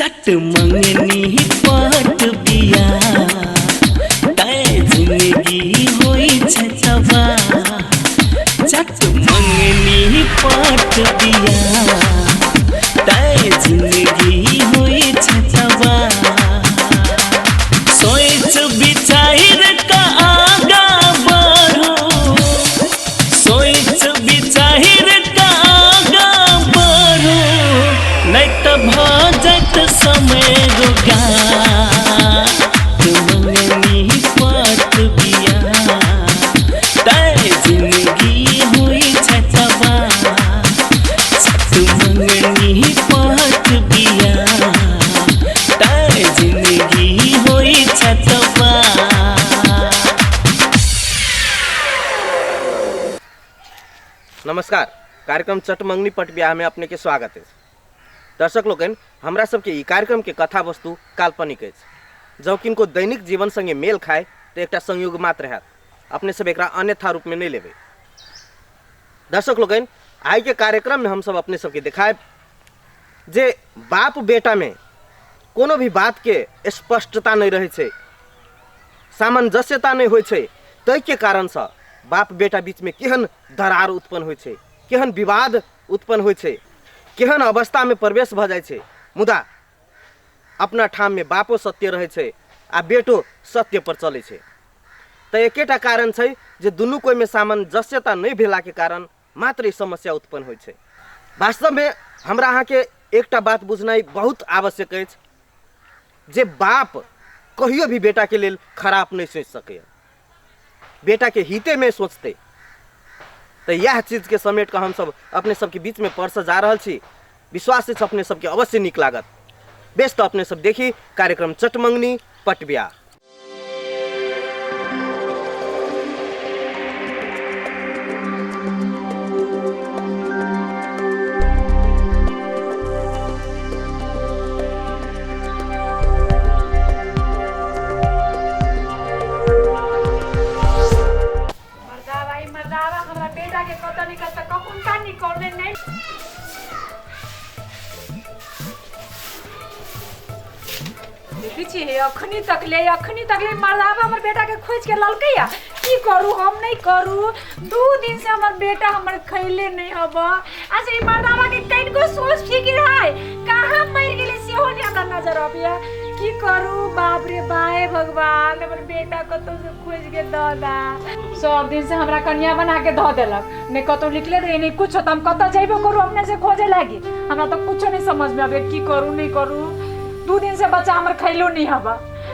चट मंगनी पट बिया तैं जिंदगी होइ छै तबाह। चट मंगनी पट बिया तैं जिंदगी होइ छै तबाह। सोच विचार कऽ आगाँ बढ़ू, सोच विचार कऽ आगाँ बढ़ू, नहि तऽ भऽ जायत समय रोगा। मंगनी पट बिया तैं जिंदगी होइ छै तबाह। मंगनी पट बिया तैं जिंदगी होइ छै तबाह। नमस्कार, कार्यक्रम चटमंगनी पट ब्याह में अपने के स्वागत अछि। दर्शक लोकनि, हमरा सबके ई कार्यक्रम के कथा वस्तु काल्पनिक अछि। जँ किनको दैनिक जीवन संगे मेल खाय तऽ एकटा संयोग मात्र हैत, अपने सब एकरा अन्यथा रूप में नहि लेबै। दर्शक लोकनि, आइ के कार्यक्रम में हमसब अपने सबके देखायब जे बाप बेटा में कोनो भी बात के स्पष्टता नहि रहै छै, सामंजस्यता नहि होइ छै, ताहिके कारणसँ बाप बेटा बीचमे केहन दरार उत्पन्न होइ छै, केहन विवाद उत्पन्न होइ छै, केहन अवस्थामे प्रवेश भऽ जाइ छै। मुदा अपना ठाममे बापो सत्य रहै छै आ बेटो सत्यपर चलै छै। तऽ एकेटा कारण छै जे दुनू कोइमे सामंजस्यता नहि भेलाके कारण मात्र ई समस्या उत्पन्न होइ छै। वास्तवमे हमरा अहाँके एकटा बात बुझनाइ बहुत आवश्यक अछि जे बाप कहियो भी बेटाके लेल खराब नहि सोचि सकैए, बेटाके हितेमे सोचतै। तऽ इएह चीजके समेट कऽ हमसभ अपने सबके बीचमे परसऽ जा रहल छी। विश्वास अछि अपने सबके अवश्य नीक लागत। बेस, तऽ अपने सब देखी कार्यक्रम चटमंगनी पट ब्याह। मर्दावा ई मर्दावा हमरा बेटा के कतऽ निकल तऽ कखुनका निकलने नहि। देखै छी हे, अखनी तकले मर्दावा हमर बेटा के खोज के ललकै या की करू हम नहीं करू। 2 दिन से हमर बेटा हमर खैले नहीं हब। अच्छा ई मर्दावा के कनिको सोच फिकिर है, कहाँ मर गेलै सेहो नहीं हमरा नजर अबैया। की करू बाप रे बाहे भगवान, हमर बेटा कतौ से खोज के दऽ दा। सब दिन से हमरा कन्या बना के धऽ देलक, नहीं कतौ निकले रहे नहीं कुछ, तो हम कतौ जेबो करू अपने से खोजे लागी। हमरा तो कुछो नहीं समझ में आवे की करू नहीं करू। 2 दिन से बच्चा हमर खैलो नहीं हबा।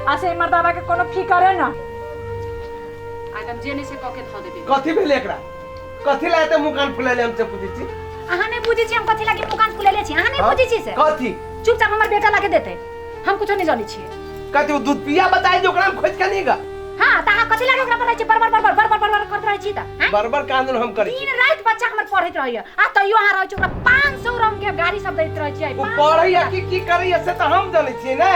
आ से मर्दावा के कोनो फिकर है ना। आइ जे नहीं से कके धऽ देबे। कथी भेल एकरा? कथी ला एते मुँह कान फुलेले हम से पूछै छी? अहाँ नहीं बुझै छी हम कथी लागी मुँह कान फुलेले छी? अहाँ नहीं बुझै छी से? कथी? चुपचाप हमर बेटा लाके देते, हम कुछो नहीं जानै छी। कथी ओ दूध पिया बताई जे ओकरा हम खोज के नहीं गा? हां, त अहाँ कथी लागे ओकरा बताई छी? बरबर बरबर बरबर बरबर करत रहै छी त हैं? बरबर कानून हम करै छी। दिन राति बच्चा हमर पढ़ैत रहैया आ तैयो अहाँ रहै छी ओकरा 500 रंग के गाड़ी सब दैत रहै छियै। ओ पढ़ैया कि की करैया से त हम जानै छियै ने।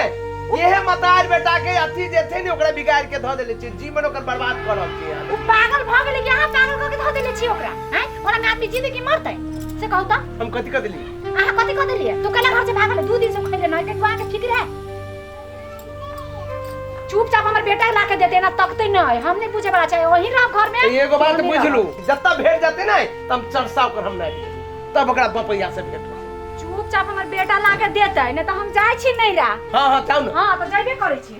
इहे मतार बेटा के अथी जे छै ने ओकरा बिगाड़ के धऽ देले छियै, जीवन ओकर बर्बाद कऽ रहल छियै। ओ पागल भऽ गेलै कि अहाँ पागल कऽ के धऽ देले छियै ओकरा? हैं, ओकरा में आदमी जीते कि मरतै से कहू त। हम कथी कऽ देलियै? अहाँ कथी कऽ देलियै? तू कला घर से भागल, 2 दिन से खैले नहीं, कहीं अहाँके फिक्र है? चुपचाप हमर बेटा ला के देते ना तकते नहीं, हम नहीं पूछे वाला चाहिए, वही रह घर में। तो एगो बात वहीं बुझ रह। लू, जत्ता भेट जाते ना तब हम चरसा ओकर हम नहीं देबै, तब ओकरा बपैया से भेट होतै। चुपचाप हमर बेटा ला के देते नहीं तो हम जाइ छी नैरा। हाँ हाँ जाउ ना। हाँ तो जाबे करै छी।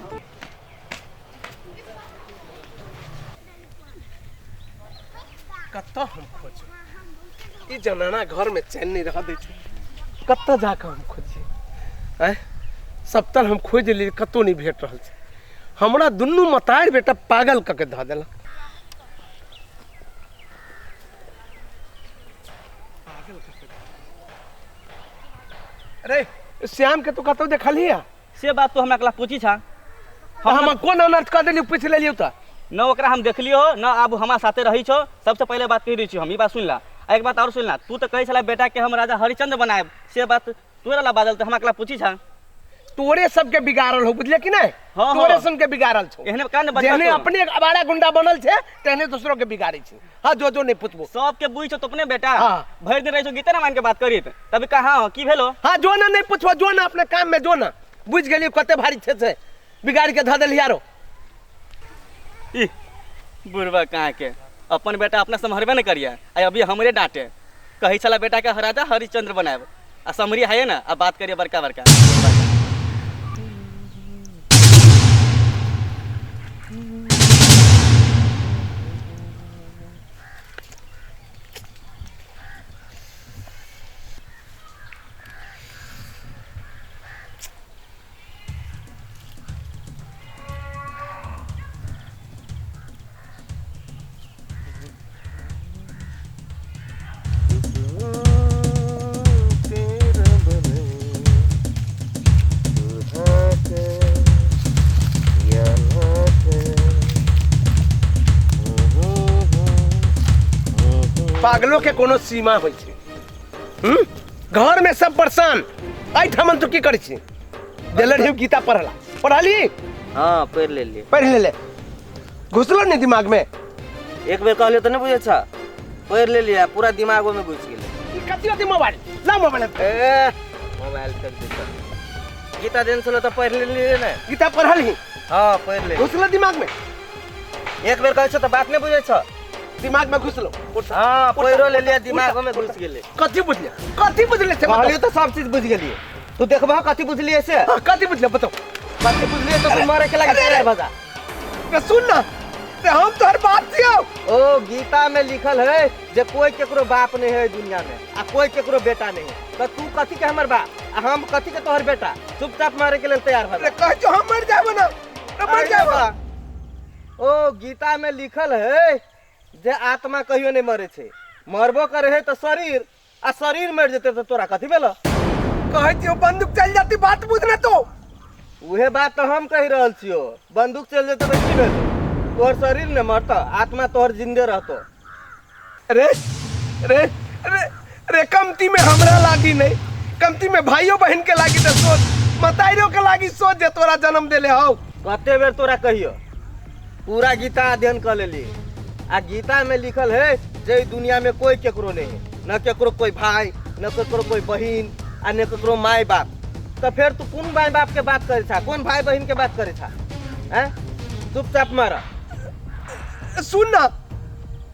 कतऽ हम खोजू ई जनाना घर में चैन नहीं रह दै छै, कतऽ जाकऽ हम खोजिए? आँय, सबतर हम खोजि लेलियै, कतहु नहि भेट रहल छै। हमरा दुनू मतारि बेटा पागल कऽ के धऽ देलक। अरे श्याम के तू कतौ देखलही है? से बात तू हमरा अकेला पूछी छा? हम कोन अनर्थ कऽ देलियै पूछि लेलियौ तऽ? न ओकरा हम देखलियो न आब हमरा साथे रही छो। सबसे पहले बात कहि दै छी हम, ई बात सुन ला। आ एक बात और सुन ला, तू तऽ कहै छला बेटा के हम राजा हरिश्चंद्र बनायब, से बात तोरा ला बाजल तऽ हमरा अकेला पूछी छा? तोरे सबके बिगाड़ल हो, बुझले कि नहीं? हाँ, तोरे हाँ। सबके बिगाड़ल छौ। एहने कान बच्चा जेहने तू। अपने अबारा गुंडा बनल छै तेहने दोसरो के बिगाड़ै छै। हाँ जो जो नहीं पूछबो। सबके बुझ छौ तो अपने बेटा। हाँ। भरि दिन रहै छौ गीते रामायण के बात करीत, तभी कहाँ हो की भेलो? हाँ जो ना नहीं पूछबो, जो ना अपने काम में जो ना। बुझि गेलियै कते भारी छै से बिगाड़ के धऽ देलही आरो। ई बुढ़बा कहाँ के अपन बेटा अपना सम्हरबे न करिए आ अभी हमरे डांटे कहै छला बेटा के राजा हरिश्चंद्र बनायब आ समरी है ना आ बात करिए बड़का बड़का। पागलो के कोनो सीमा होइ छै। हम्म? घर में सब परेशान, एहिठाम तू की करै छी? देले रहियो गीता पढ़ला, पढ़ली? हाँ पढ़ लेलियै। पढ़ लेले, घुसलो नहीं दिमाग में? एक बेर कहलियै तऽ नहि बुझै छ, पढ़ लेलियै पूरा दिमाग ओहिमे घुसि गेलै। ई कथी होतै मोबाइल? ला मोबाइल। ए मोबाइल फेंक दे। गीता देन छलो तऽ पढ़ लेलियै ने। गीता पढ़लही? हाँ पढ़ लेलियै। घुसलो दिमाग में? एक बेर कहै छ तऽ बात नहि बुझै छ। दिमाग में घुसलो? हाँ पढ़ो लेलियै, दिमाग में घुसि गेलै। कथी बुझलियै? कथी बुझलियै से कहलियै तऽ सब चीज बुझि गेलियै। तू देखबह कथी बुझलियै से? हाँ कथी बुझलियै बताउ। कथी बुझलियै तऽ तू मरे के लागि तैयार भऽ जा। सुन ना, ते हम तोहर बाप छियौ। ओ गीता में लिखल है जे कोई केकरो बाप नहीं है दुनिया में आ कोई केकरो बेटा नहीं है, तो तू कथी के हमर बाप आ हम कथी के तोहर बेटा? चुपचाप मारे के लेल तैयार भऽ जा। कहै छौ हम मर जाबो ना, मर जाबो। ओ गीता में लिखल है जे आत्मा कहियो नहीं मरे छै, मरबो करे है तो शरीर, आ शरीर मर जेतै तो तोरा कथी भेल? कहै छियौ बंदूक चल जाती, बात बुझने तो। उहे बात तो हम कहि रहल छियौ, बंदूक चल जेतै तऽ की भेल? तोहर शरीर ने मरतौ, आत्मा तोहर जिंदे रहतौ। अरे रे रे रे कमती में हमरा लागी नहीं, कमती में भाइयों बहन के लागी तो सोच, मताइरो के लागी सोच जे तोरा जन्म देले हौ। कते बेर तोरा कहियो, पूरा गीता अध्ययन कर लेली आ गीता में लिखल है जे दुनिया में कोई केकरो नहीं है, न केकरो कोई भाई, न केकरो कोई बहिन आ न केकरो माय बाप। तो फिर तू कौन माय बाप के बात करे छा, कौन भाई बहन के बात करे छा? हैं चुपचाप मारा। सुन ना।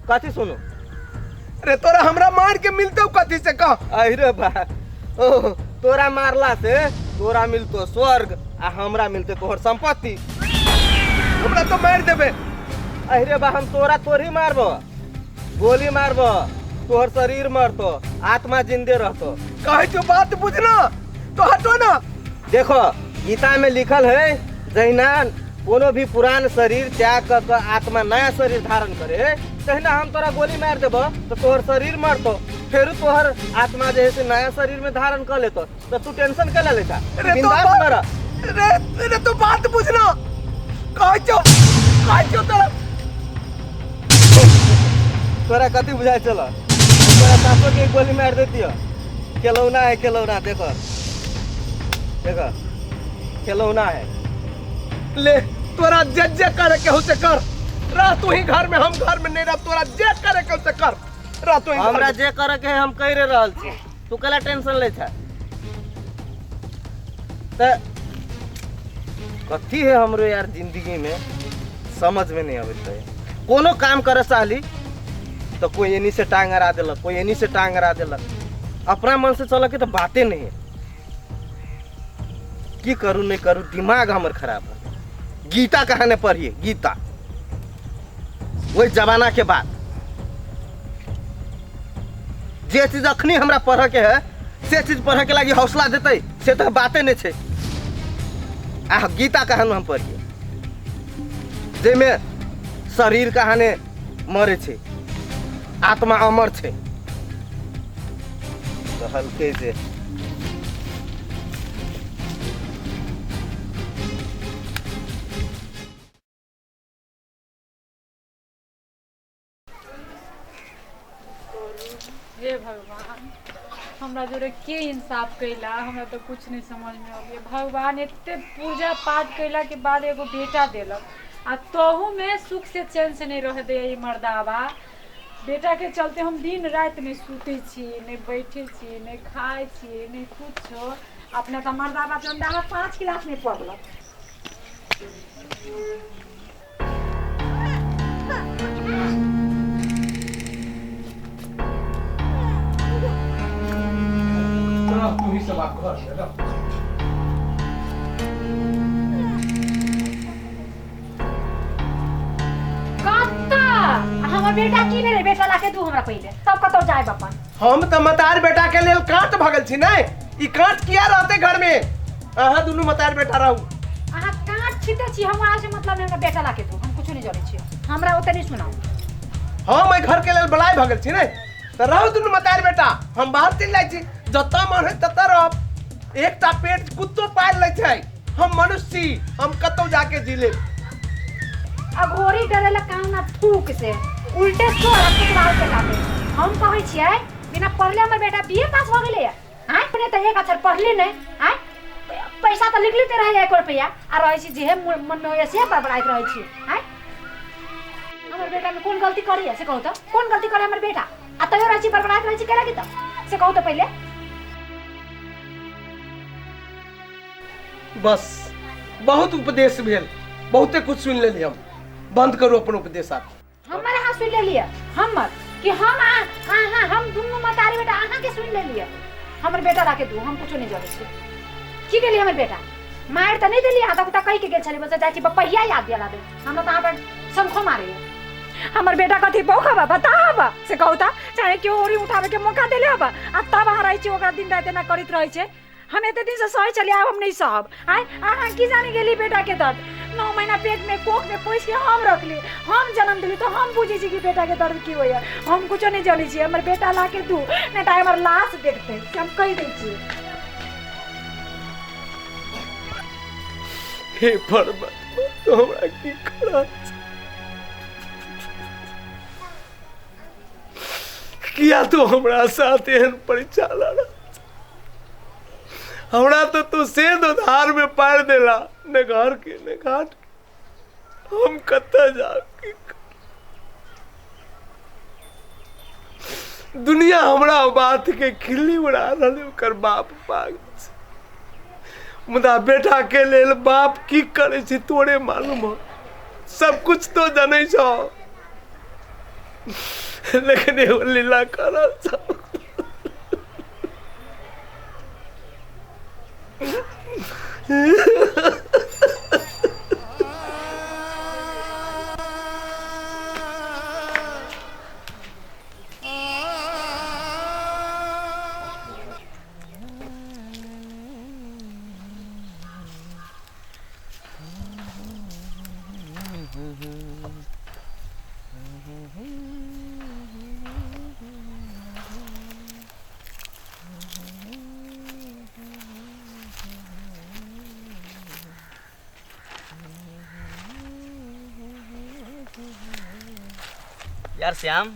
कथी सुनू? अरे तोरा हमरा मार के मिलतौ कथी से कह? अरे बा, ओ तोरा मारला से तोरा मिलतो स्वर्ग आ हमरा मिलते तोहर संपत्ति। हमरा तो मार देबे। अरे बा हम तोरा तोरी मारबो, गोली मारबो, तोहर शरीर मरतो, आत्मा जिंदे रहतो। कहे जो बात बुझना तो हटो ना। देखो गीता में लिखल है जहिना कोनो भी पुरान शरीर त्याग कर के आत्मा नया शरीर धारण करे, तहिना हम तोरा गोली मार देबो तो तोहर शरीर मरतो, फिर तोहर आत्मा जे है से नया शरीर में धारण कर लेतो, तो तू टेंशन के लेता? बिंदास मर। रे रे तो बात बुझना। कहे जो, कहे जो तोरा तोरा कथी बुझाइ छल? तोरा सासो के गोली मार देती। खेलौना है, खेलौना, देखो देखो खेलौना है। ले तोरा जे जे करे के हो से कर, रह तू ही घर में, हम घर में नहीं रह, तोरा जे करे के हो से कर, रह तू ही। हमरा जे करे के हम कहि रहल छी, तू कला टेंशन ले छा? त कथी है हमरो यार जिंदगी में समझ में नहीं आबैत है। कोनो काम करे चाहली तो कोई एनी से टांग अड़ा देलक, कोई एनी से टांग अड़ा देलक, अपना मन से चल के तो बाते नहीं है। की करू नहीं करू, दिमाग हमर खराब है। गीता कहाँ ने पढ़िए, गीता वही जमाना के बात, जे चीज अखनी हमरा पढ़े के है से चीज पढ़े के लागी हौसला देते से तो बाते नहीं छे। आ गीता कहाँ हम पढ़िए जाहिमे शरीर कहाँ ने मरे छे, आत्मा अमर छे। कहलकै जे हे भगवान, हमरा जोरे के इंसाफ कैला, हमरा तो कुछ नहीं समझ में आबैया। भगवान एते पूजा पाठ कैला के बाद एगो बेटा देलक आ तहू में सुख से चैन से नहीं रह दे ई मर्दाबा। बेटा के चलते हम दिन रात नहीं सुते छी, नहीं बैठे छी, नहीं खाए छी, नहीं कुछो। अपने तऽ मर्दाबा जौन दाहा 5 क्लास में पढ़लक। रह तू ही सब आब घर में रह। कत्ता हमर बेटा की भेलै? बेटा लाके दू हमरा पहिले, तब कतौ जायब अपन। हम तऽ मतार बेटा के लेल कांट भगल छी नै, ई कांट किया रहते घर में? अहाँ दुनू मतार बेटा रहू। अहाँ कांट छीटे छी, हमरा से मतलब नहीं, हमरा बेटा लाके दू, हम कुछो नहीं जनै छी, हमरा ओते नहीं सुनाउ। हम एहि घर के लेल बलाय भगल छी नै, तऽ रहू दुनू मतार बेटा, हम बाहर चलि जाइ छी, जतऽ मन है ततऽ रहब। एकटा पेट कुत्तो पालि लै छै, हम मनुष्य छी, हम कतौ जाके जी लेब। अघोरी डरेला काम ना थूक से उल्टे सोरा कुतवाल के लागे। हम कहै छियै बिना पढ़ले हमर बेटा बीए पास भ गेलै। आय अपने तऽ एक अक्षर पढ़ले नहीं, आय पैसा तऽ लिख लेते रहे 1 रुपया आ रहै छी जेहे मन में होइए से बड़बड़ाइत रहै छी। आय हमर बेटा में कोन गलती करी से कहू तऽ, कोन गलती करे हमर बेटा आ तैयो रहै छी बड़बड़ाइत रहै छी केला की तऽ से कहू तऽ पहिले। बस बहुत उपदेश भेल, बहुते कुछ सुनि लेली हम, बंद करू अपन उपदेश आब। हमर अहाँ सुनि लेलियै हमर कि हम अहाँ हम दुनू मतारी बेटा अहाँ के सुनि लेलियै। हमर बेटा लाके दू, हम कुछो नहीं जनै छी। की गेली हमर बेटा? मारि तऽ नहीं देलियै, हाथ उता कहि के गेल छलै, बस जाइ छी बपहिया याद दिला दे, हमरा तऽ अहाँ पर शंखो मारैया। हमर बेटा कथी बौखबा बताहबा से कहू तऽ, चाहे केओ ओरी उठाबे के मौका देले हबा आ तब अहाँ रहै छी ओकरा दिन राति एना करैत रहै छै। हम एते दिन से सहै छलियै, आब हम नहीं सहब। आय अहाँ की जाने गेली बेटा के दर्द? 9 महीना पेट में कोख में पोसि के हम रखली, हम जन्म दिली तो हम बुझै छी कि बेटा के दर्द की होइए। हम कुछो नहीं जनै छी, हमर बेटा ला के दू, नहीं तऽ हमर लाश देखतै से हम कहि दै छी। हे परमात्मा, तो हमरा की करा किया तो हमरा साथ एहन परिचालन? हमरा तो तू सेंध उधार में पार देला, न घर के न घाट के, हम कतऽ जाब? की दुनिया हमरा बात के खिल्ली उड़ा रहल, ओकर बाप पागल छै, मुदा बेटा के लेल बाप की करै छै तोरे मालूम हो, सब कुछ तो जनै छौ, लेकिन एगो लीला करल छौ। यार श्याम,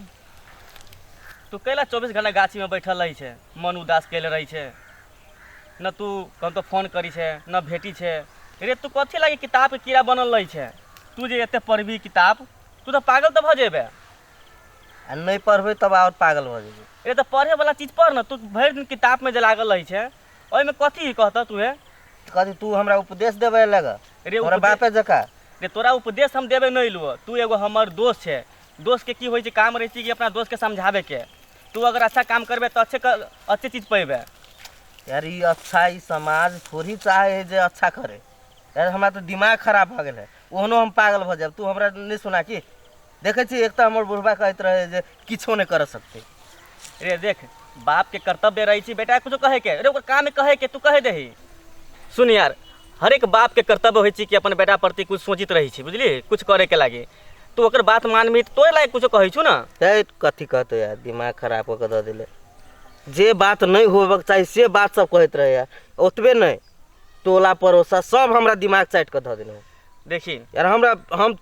तू कैला 24 घंटा गाछी में बैठल रही छे, मन उदास कैले रही छे, न तू कम तो फोन करी छे न भेटी छे। रे तू कथी लागे किताब के कीड़ा बनल रही छे? तू जे एते पढ़बी किताब, तू तो पागल तो भ जेबे। आ नहीं पढ़बे तब और पागल भ जेबे। रे तो पढ़े वाला चीज पढ़ न, तू भरि दिन किताब में जे लागल रही छे, ओहिमे कथी कहता तू? हे कथी तू हमरा उपदेश देबे लगा रे? तोरा बापे जका रे तोरा उपदेश हम देबे नहीं लुओ, तू एगो हमर दोस्त छे, दोस्त के की होइ छै काम रहै छै कि अपना दोस्त के समझावे के। तू अगर अच्छा काम करबे तो अच्छे अच्छे चीज पेबे। यार ई अच्छा ई समाज थोड़ी चाहे है जे अच्छा करे। यार हमरा तो दिमाग खराब भ गेल है, ओहनो हम पागल भ जाब। तू हमरा नहीं सुना की? देखै छी एक तऽ हमर बुढ़बा कहैत रहे जे किछो नहीं कर सकते। रे देख, बाप के कर्तव्य रहै छै बेटा कुछो कहे के, रे ओकर काम कहे के तू कहे देही। सुन यार, हर एक बाप के कर्तव्य होइ छै कि अपन बेटा प्रति कुछ सोचित रहै छै, बुझली, कुछ करे के लागे। तू ओकर बात मानबी त तोरे लागे कुछो कहै छु ना। हे कथी कहते यार, दिमाग खराब कऽ के दऽ देले। जे बात नहीं होबक चाही से बात सब कहैत रहे यार, ओतबे नहीं टोला पड़ोसा सब हमरा दिमाग चाटि कऽ धऽ देने। देखी यार हमरा हम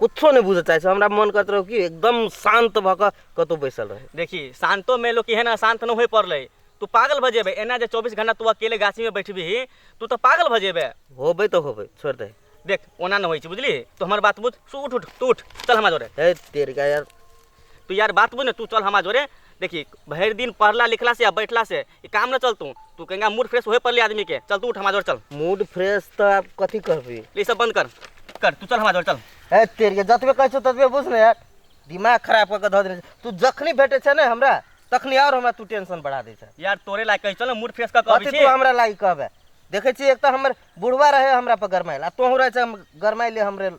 कुछो नहीं बुझे चाहे, हमरा मन करत रहो कि एकदम शांत भऽ कऽ कतौ बैसल रहे। देखी शांतो में लोग एहन अशांत न होय पड़लै, तू पागल भऽ जेबे। एना जे 24 घंटा तू अकेले गाछी में बैठबी तू तो पागल भऽ जेबे। होबै तऽ होबै, छोड़ दे। देख ओना न होइ छै, बुझली, तू हमर बात बुझ। सु उठ उठ, तू उठ चल हमरा जोरे। हे तेरी का यार, तू यार बात बुझ ने, तू चल हमरा जोरे, देखी भरि दिन पढ़ला लिखला से आ बैठला से ई काम न चलतू। तू कहेंगा मूड फ्रेश होए पड़ले आदमी के। चल तू उठ हमारा चल। मूड फ्रेश तो आप कथी कहबी? ले सब बंद कर कर, तू चल हमारा चल। ए तेरे जतबे कहै छौ ततबे बुझ ने यार, दिमाग खराब कऽ के धऽ देने। तू जखनी भेटै छै ने हमरा तखनी और हमरा तू टेंशन बढ़ा दै छै। यार तोरे लायक कहै चल मूड फ्रेश कऽ के अबै छी। तू हमरा लायक कहबे? देखै छी एक तऽ हमर बुढ़वा रहे हमरा पर गरमाइल आ तोहू रहै छै गरमाइले हमरे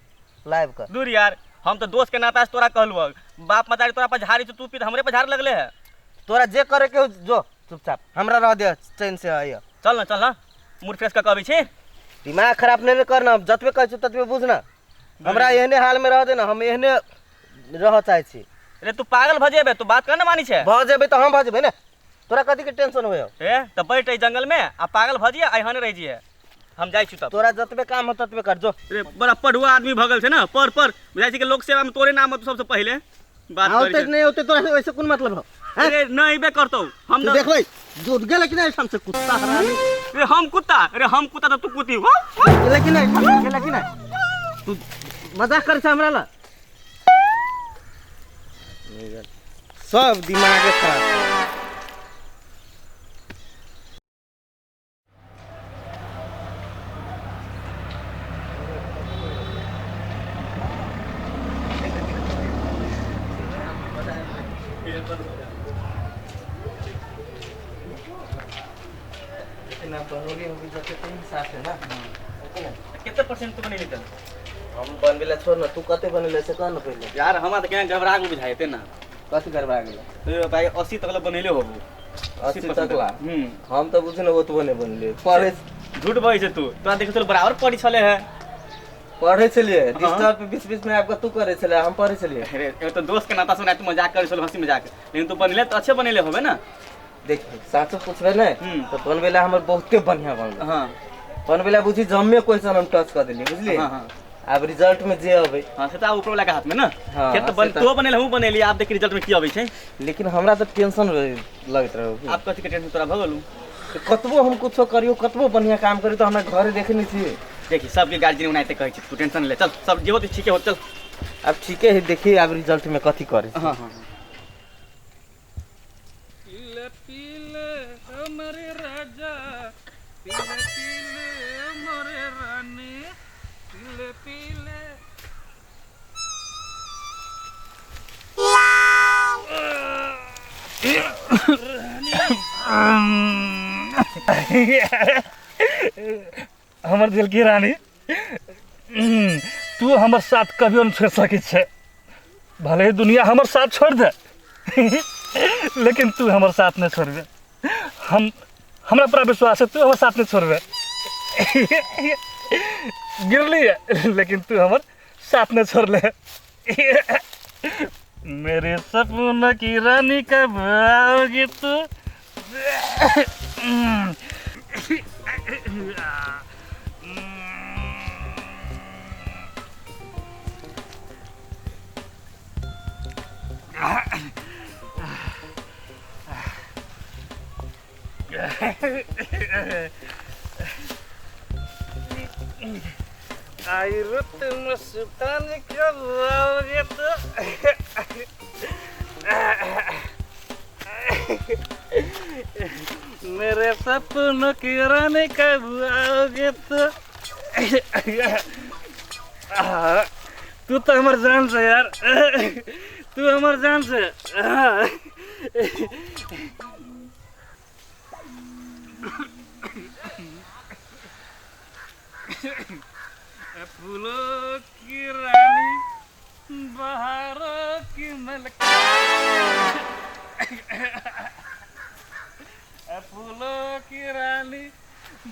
लाइव कर। दूर यार, हम तो दोस्त के नाता से तोरा कहलुआ, बाप मतारी तोरा पर झाड़ी तू पी हमरे पर झाड़ लगले है। तोरा जे करे के हो जो चुपचाप, हमरा रह दे चैन से। आइयो चल ना चल ना, मूड फ्रेश कऽ के अबै छी। दिमाग खराब नहीं करना, जतबे कहै छौ ततबे बुझ ना। हमरा एहने हाल में रह दे ना, हम एहने रह चाहै छी। अरे तू पागल भऽ जेबे, तू बात कर ना मानी छै। भऽ जेबै तऽ हम भऽ जेबै ने, तोरा कथी के टेंशन होय? ए तऽ बैठ एहि जंगल में आ पागल भऽ जिए, एहने रहि जिए। हम जाइ छी तब। तोरा जतबे काम हो ततबे कर जो। अरे बड़ा पढ़ुआ आदमी भऽ गेल छै ना, पढ़ पढ़ बुझाइ छै कि लोक सेवा में तोरे नाम होतौ सबसे पहिले। बात औते नहीं औते तोरा वैसे कोन मतलब हो? अरे नहीं अइबे करतौ हम। तू देखबै दूध गेल कि नहीं हम से कुत्ता हरामी। अरे हम कुत्ता? अरे हम कुत्ता तऽ तू कुत्ती हो। गेल कि नहीं? गेल कि नहीं? तू मजाक करै छै हमरा ला? सब दिमाग खराब। कितने परसेंट तू बनेली तब? हम बनबेला छोड़ ना, तू कते बनेले से कह ना पहिले। यार हमरा तऽ केना गड़बड़ा गेल बुझाइते ना। कथी गड़बड़ा गेल? तो भाई 80 तक ला बनेले होबू। 80 तक ला? हम तऽ बुझ न ओतबो नहि बनले। पढ़े झूठ बजै छै तू, तोरा देखे छल बराबर पढ़ी छले है। पढ़े छलिए, डिस्टर्ब बीच बीच में आबि कऽ तू करे छले, हम पढ़े छलिए। अरे एगो तो दोस्त के नाता सुना तू मजाक करे छल, हंसी मजाक, लेकिन तू बनेले तऽ अच्छे बनेले होबे ना। देख साचो पूछबे ने तऽ बनबेला हमर बहुते बढ़िया बनल। हां बनबेला बुझी जम्मे क्वेश्चन हम टच कर देलिए बुझलिए। हां आब रिजल्ट में जे अबै। हां से तऽ ऊपर वाला के हाथ में ना। हां, से तऽ बन तो बनेले हमहूँ बनेली, आब देख रिजल्ट में की अबै छै। लेकिन हमरा तऽ टेंशन लगैत रहै। आब कथी के टेंशन तोरा भऽ गेलौ? कतबो हम कुछो करियो, कतबो बढ़िया काम करियो तऽ हमरा घरे देखे नहीं छियै। देखी सबके गार्जियन ओनाहिते कहै छै, तू टेंशन ले चल, सब जे होतै ठीके होतै चल। आब ठीके है, देखी आब रिजल्ट में कथी करे। हां हां पीले पीले हमरे राजा, पीले पीले मोरे रानी, पीले पीले। हमर दिल की रानी, तू हमर साथ कभियो नहीं छोड़ सकै छै। भले ही दुनिया हमर साथ छोड़ दे लेकिन तू हमर साथ नहीं छोड़बे। हम हमरा पूरा विश्वास है तू हमर साथ नहीं छोड़बे। गिरली है लेकिन तू हमर साथ नहीं छोड़ले। मेरे सपनों की रानी कब आओगी तू? आई रुत मस्तान कब आओगे तू? मेरे सपनों की रानी कब आओगे तू? तू तो हमार जान से यार, तू हमार जान से। फूलों की रानी, बहारों की मलका, फूलों की रानी,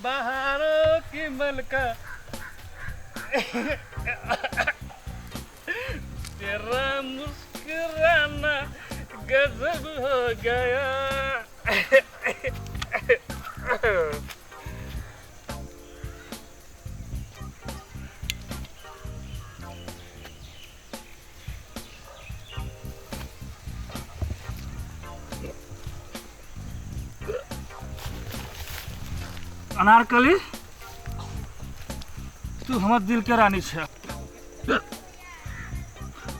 बहारों की मलका, तेरा मुस्कुराना गजब हो गया। अनारकली, तू हमर दिल के रानी छे।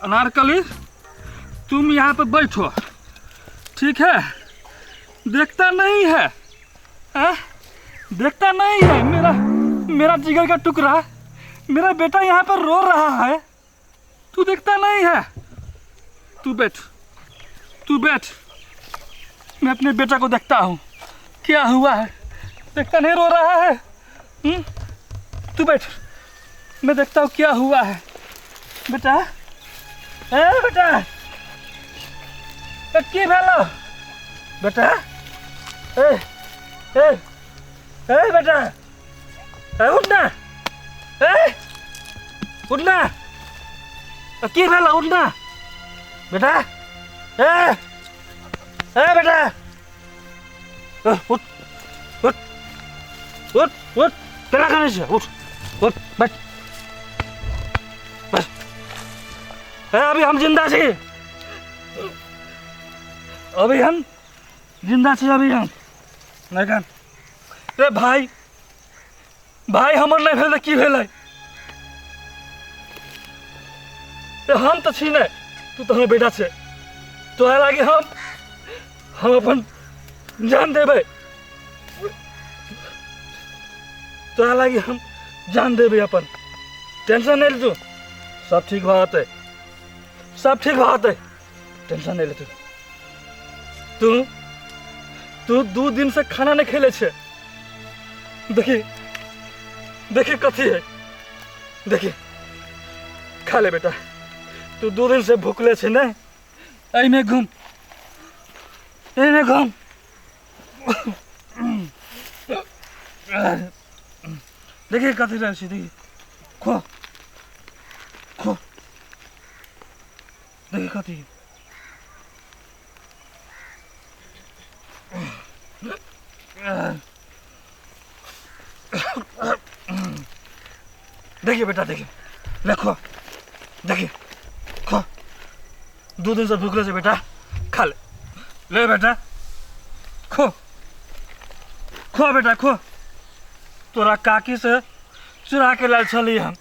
अनारकली, तुम यहाँ पे बैठो, ठीक है, देखता नहीं है, आ? देखता नहीं है मेरा मेरा जिगर का टुकड़ा, मेरा बेटा यहाँ पर रो रहा है, तू देखता नहीं है। तू बैठ, तू बैठ, मैं अपने बेटा को देखता हूँ क्या हुआ है। देखता नहीं रो रहा है। तू बैठ, मैं देखता हूँ क्या हुआ है। बेटा, ए बेटा, ए की भेलो बेटा, ए ए ए बेटा, ए उठ ना, ए उठ ना, की भेलो, उठ ना बेटा, ए ए बेटा, उठ उठ उठ उठ, केना करै छै, उठ उठ बैठ बैठ। ए अभी हम जिंदा छी, अभी हम जिंदा छी, अभी हम नहीं कान। रे भाई, भाई हमर नहीं भेलै की भेलै? हम तऽ छी नहि, तू तऽ हमर बेटा छै, तोरा लागी हम अपन जान देबै, तोरा लागी हम जान देबै अपन। टेंशन नहीं ले तू, सब ठीक भऽ जेतै, सब ठीक भऽ जेतै, टेंशन नहीं ले तू। तू तू 2 दिन से खाना नहीं खेले छे, देखी देखी कथी है, देखी खा ले बेटा, तू 2 दिन से भूखले छे ने, एहिमे घूम, एहिमे घूम। देखी कथी रहै छै, देखी खो खो, देखी कथी। देखिए बेटा, देखिए ले खो, देखिए खो, 2 दिन से भूखले से बेटा, खा ले, ले बेटा खो खो बेटा खो। तोरा काकी से चुरा के लाल छली हम,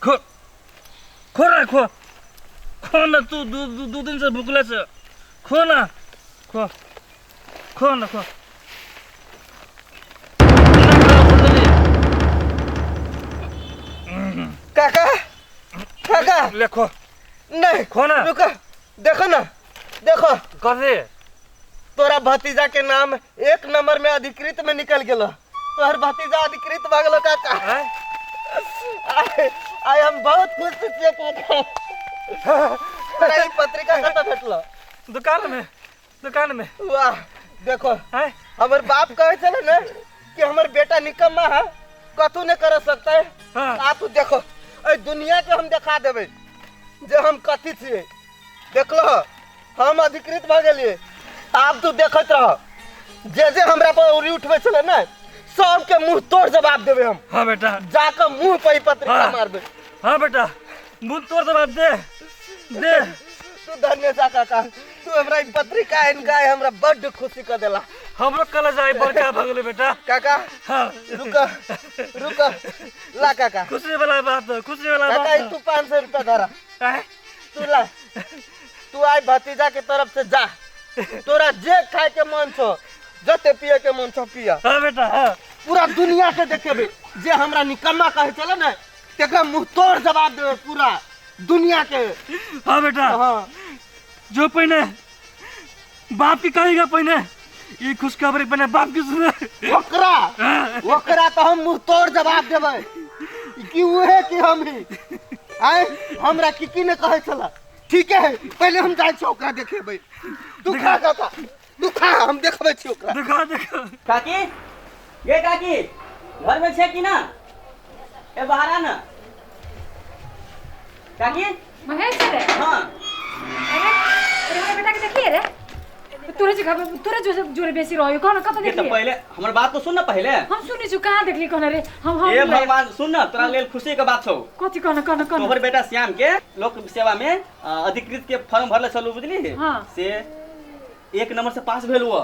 खो खो ना, खो खो ना, तू 2 दिन से भूखले से, खो ना, खो खो ना, खो। काका काका ले खो, नहीं खो ना, रुको, देखो ना, देखो कथी तोरा भतीजा के नाम 1 नंबर में अधिकृत में निकल गेलो, तोहर भतीजा अधिकृत भऽ गेलो काका। आइ हम बहुत खुश छियै काका। तोरा ई पत्रिका कतऽ भेटलो? दुकान में, दुकान में। वाह, देखो हमर बाप कहै छलै ने कि हमर बेटा निकम्मा है, कथू नहीं कर सकता है। आ तू देखो, एहि दुनिया के हम देखा देबै जे हम कथी छियै। देखलो हम अधिकृत भऽ गेलियै, आब तू देखैत रह, जे जे हमरा पर उरी उठबै छलै ने सबके मुंह तोड़ जवाब देबै हम। हाँ बेटा, जाके मुंह पर ई पत्रिका मारबै। हाँ बेटा, मुंह तोड़ जवाब दे दे। तू धन्य जा काका, तू हमरा ई पत्रिका आनि के हमरा बड्ड खुशी कऽ देला। हमरो कल जाय बड़का भऽ गेलै बेटा। काका हाँ रुक रुक, ला काका, खुशी वाला बात, खुशी वाला बात। काका तू 500 रुपया धरा, तू ला, तू आइ भतीजा के तरफ से जा, तोरा जे खाए के मन छौ, जते पिए के मन छौ पिया। हाँ बेटा हाँ, पूरा दुनिया के देखेबे जे हमरा निकम्मा कहै छलै ने तेकरा मुंह तोड़ जवाब देबै पूरा दुनिया के। हाँ बेटा हाँ, जो पहिने बाप की कहेगा, पहिने ये खुशखबरी पहिने बाप की सुने, ओकरा ओकरा तो हम मुंह तोड़ जवाब देबै कि उहे कि हम ही आए हमरा की की ने कहै छला। ठीक है, पहले हम जाइ छी ओकरा देखेबै। तू खा काका, तू खा, हम देखबै छी ओकरा। देखा देखा। काकी, ये काकी घर में छे कि ना? ए बाहर आ ना काकी। महेश रे। हाँ अरे अरे हमरा बेटा के देखिए रे, तोरे जे तोरे जो जोरे बेसी रहो, कौन कत ये देखलिए? तो पहले हमर बात तो सुन ना, पहले हम सुनै छु कहाँ देखली कहना रे? हम ए भगवान सुन ना, तोरा लेल खुशी के बात छौ। कथी कहना कहना कहना? तोहर बेटा श्याम के लोक सेवा में अधिकृत के फॉर्म भरले छलू, बुझली? हाँ। से 1 नंबर से पास भेल हुआ।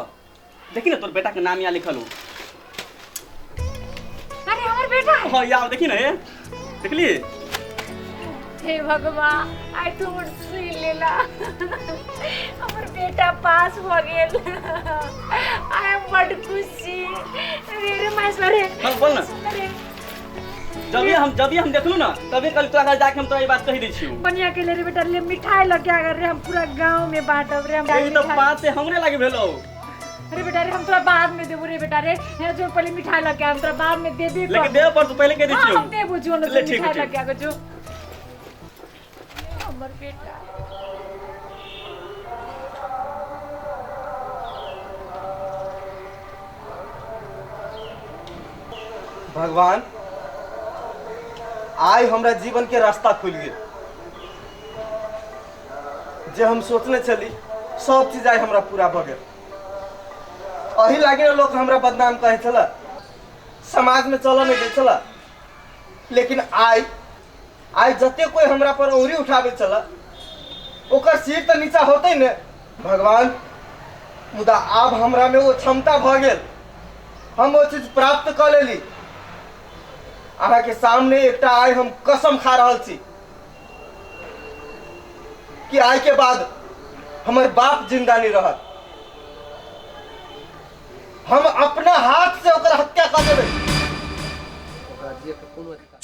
देखी ना तोर बेटा के नाम यहाँ लिखल हो। अरे हमर बेटा है। हाँ यार देखी ना, ये देखली हे भगवान, आइ तू हमर सुनि लेला, हमर बेटा पास भऽ गेल। आइ हम बड खुश छी। रे रे महेश्वर रे। हाँ, बोल ना। सुन रे। जब हम देखलू ना तभी कल तोरा घर जाके हम तोरा ई बात कहि दै छियौ। बढ़िया के ले रे बेटा, ले मिठाई लग के रे, हम पूरा गांव में बांटब रे। हम ई तो मिठाई। बात से हमरे लागे भेलो। अरे बेटा रे, हम तोरा बाद में देबो रे बेटा रे, हे जो पहले मिठाई लग के हम तोरा बाद में देबे। लेकिन देबे पर तू पहले कह दै हाँ, छियौ। हम देबो जो ना ले, ठीक मिठाई है, लग के आगे जो हमर बेटा। भगवान, आइ हमरा जीवन के रास्ता खुलि गेल। जे हम सोचने छली सब चीज आइ हमरा पूरा भऽ गेल। एही लागे ने लोक हमरा बदनाम कहै छल, समाज में चलऽ नहि दै छल, लेकिन आइ आइ जते कोई हमरा पर उंगली उठाबै छल ओकर सिर तऽ नीचा होतै ने भगवान। मुदा आब हमरा में वो क्षमता भऽ गेल, हम ओ चीज प्राप्त कऽ लेली। अहाँके सामने एकटा आइ हम कसम खा रहल छी कि आइ के बाद हमर बाप जिंदा नहीं रहत, हम अपना हाथ से ओकर हत्या कऽ देबै।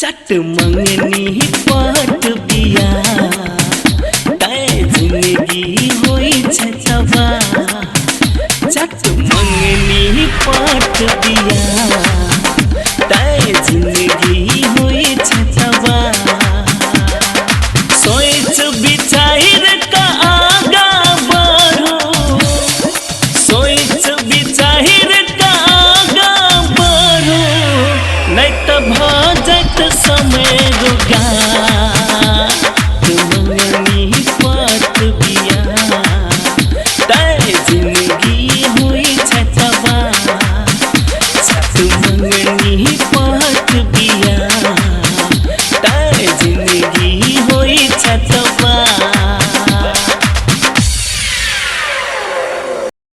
चट मंगनी पट बिया तै जिंदगी होई छै तबाह। चट मंगनी पट बिया तै जिंदगी होई छै तबाह। सोच विचार का आगा बढ़ो, सोच विचार का आगा बढ़ो, नहीं तो भऽ जायत समय रोगा। मंगनी पट बिया तै जिंदगी होई छै तबाह। चट मंगनी